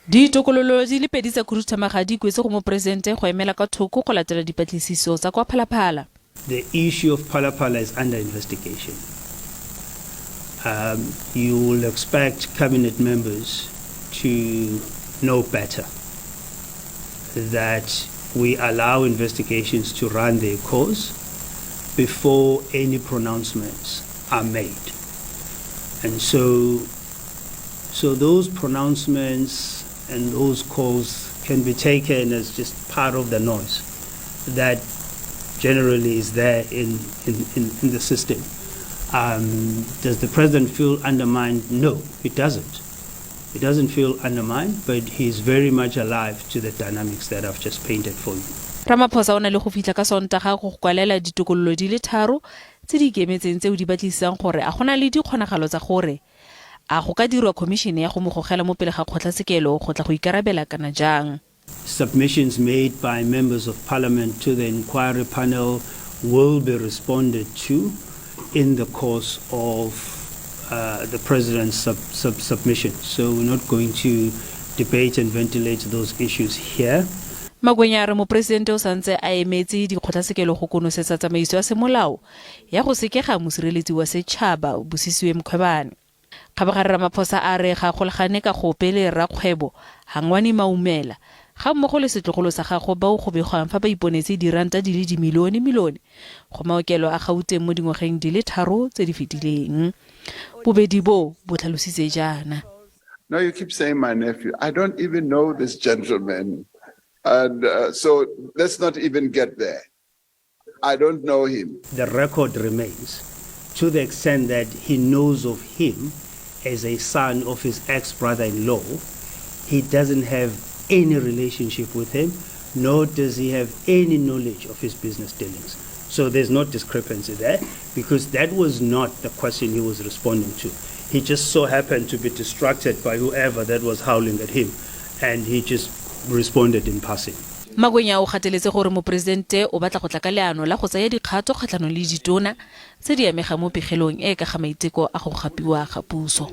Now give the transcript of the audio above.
Ditokololo di le pedi tsa khuduthamaga di ikuetse go moporesidente go emela kwa thoko go latela dipatlisiso tsa kwa Phalaphala. The issue of Phala Phala is under investigation. You will expect cabinet members to know better that we allow investigations to run their course before any pronouncements are made. And so those pronouncements and those calls can be taken as just part of the noise that generally is there in the system. Does the president feel undermined? No, he doesn't. He doesn't feel undermined, but he's very much alive to the dynamics that I've just painted for you. Ramaphosa o na le go fitlha ka Sontaga go kwalela ditokololo di le tharo tse di ikemetseng tseo di batlisisang gore a go na le dikgonagalo tsa gore a go ka dirwa khomišene ya go mo gogela mo pele ga kgotlatshekelo go tla go ikarabela kana jang. Submissions made by members of parliament to the inquiry panel will be responded to in the course of the president's submission. So we're not going to debate and ventilate those issues here. Magwenya a re moporesidente o santse a emetse dikgotlatshekelo go konosetsa tsamaiso ya semolao ya go sekega mosireletsi wa setšhaba Busisiwe Mkhwebane. Kgabagare Ramaphosa a re ga golagane ka gope le rrakgwebo Hangwani Maumela ga mmogo le setlogolo sa gagwe bao go begwang fa ba iponetse diranta di le dimilione-milione go maokelo a Gauteng mo dingwageng di le 3 tse di fetileng. Bobedi bo bo tlhalositse jaana. No, you keep saying my nephew. I don't even know this gentleman. And so let's not even get there. I don't know him. The record remains to the extent that he knows of him as a son of his ex-brother-in-law. He doesn't have any relationship with him, nor does he have any knowledge of his business dealings. So there's no discrepancy there, because that was not the question he was responding to. He just so happened to be distracted by whoever that was howling at him, and he just responded in passing. Magwenya o gateletse gore moporesidente o batla go tla ka leano la go tsaya dikgato kgatlhanong le ditona tse di amegang mo pegelong e ka ga maiteko a go gapiwa ga puso.